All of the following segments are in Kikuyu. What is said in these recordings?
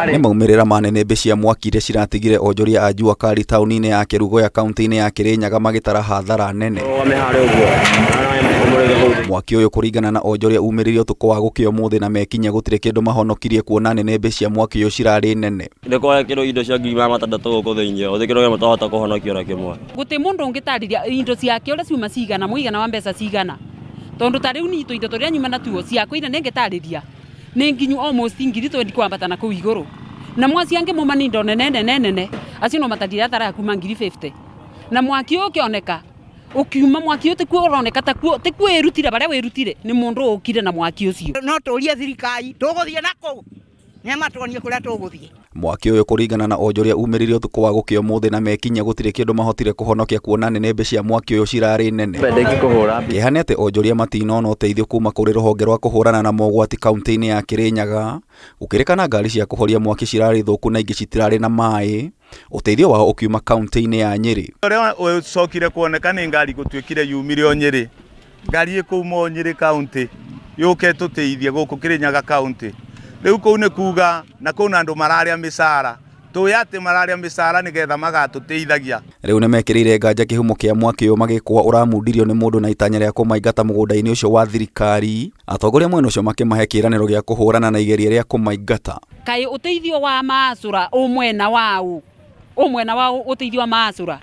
Nĩ maumĩrĩra ma nĩnĩmbĩ cia mwaki iria ciratigire onjoria a Jua Kali taũni-inĩ ya Kerugoya kaunti-inĩ ya Kirinyaga magĩtara hathara nene. Mwaki ũyũ kũringana na onjoria umĩrire ũtukũ wa gũkĩa ũmũthĩ na mekinyia gũtirĩ kĩndũ mahonokirie kuona nĩnĩmbĩ cia mwaki ũyũ cirarĩ nene. Nĩ kwarekĩrwo indo cia 600,000 gũkũ thĩinĩ, gũtirĩ kĩndũ kĩmwe twahota kũhonokia ona kĩmwe. Gũtĩ mũndũ ũngĩtarĩria indo ciake ũrĩa ciuma cigana, mũigana wa mbeca cigana. Tondũ ta rĩu niĩ tũindo tũrĩa nyuma natuo ciakwa iria nĩngĩtarĩria nĩ nginyu almost 20,000 kwambata na kũu igũrũ. Namo acio angĩ mauma nĩ indo nene nene nene, acio no matarire hathara ya kuma 50,000. Na mwaki ũyũ ũkĩoneka, ũkiuma mwaki ũyũ tikuo ũroneka takuo tikuo wĩrutire barĩa wĩrutire, nĩ mũndũ ũkire na mwaki ũcio. No tũrie thirikari tũgũthiĩ nakũ? Nĩmatuonie kũrĩa tũgũthiĩ. Mwaki ũyũ kũringana na onjoria umĩrire ũtukũ wa gũkĩa ũmũthĩ na mekinyia gũtirĩ kĩndũ mahotire kũhonokia kuona nĩnĩmbĩ cia mwaki ũyũ cirarĩ nene. Kĩeha nĩ atĩ onjoria matinona ũteithio kuma kũrĩ rũhonge rwa kũhũrana na mogwati kaunti-inĩ ya Kĩrĩnyaga. Gũkĩrĩkana ngari cia kũhoria mwaki cirarĩ thũku na ingĩ citirarĩ na maĩ. Ũteithio wao ũkiuma kaunti-inĩ ya Nyĩrĩ. Ũrĩa ũcokire kuoneka nĩ ngari gũtuĩkire yumire o Nyĩrĩ. Ngari ĩkuma o Nyĩrĩ kaunti yũke ĩtũteithie gũkũ Kĩrĩnyaga kaunti. Rĩu kũu nĩ kuga na kwĩna andũ mararĩa mĩcara, tũĩ atĩ mararĩa mĩcara nĩgetha magatũteithagia. Rĩu nĩmekĩrĩire nganja kĩhumo kĩa mwaki ũyũ magĩkũa ũramundirio nĩ mũndũ na itanya rĩa kũmaingata mũgũnda-inĩ ũcio wa thirikari. Atongoria mwena ũcio makĩmahe kĩĩranĩro gĩa kũhũrana na igeria rĩa kũmaingata. Kaĩ ũteithio wa maacũra ũ mwena waũ? Ũ mwena waũ ũteithio wa maacũra?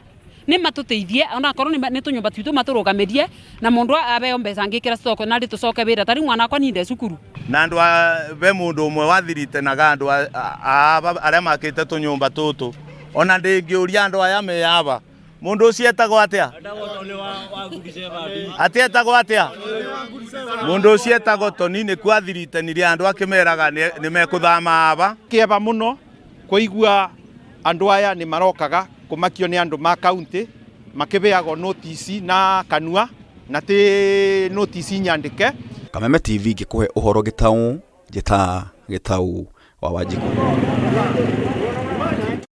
Nĩ matũteithie onakorwo nĩ tũnyũmba twitũ matũrũgamĩrie na mũndũ abeo mbeca angĩkĩra stock narĩ tũcoke wĩra. Ta rĩu mwana wakwa niĩ nde cukuru. Na andũ a ve mũndũ ũmwe wathiritenaga andũ aba arĩa makĩte tũnyũmba tũtũ ona ndĩngĩũria andũ aya me aba mũndũ ũcio etagwo atĩa? Atĩ etagwo atĩa? Mũndũ ũcio etagwo Toni nĩkuo athiritanirie andũ akĩmeraga nĩ mekũthama aba. Kĩeva mũno kũigua andũ aya nĩ marokaga kũmakio nĩ andũ ma kaunti makĩbeagwo notice na kanua na ti notice nyandĩke. Kameme TV ngĩkũhe ũhoro gĩtaũ, njĩta Gĩtaũ wa Wanjikũ.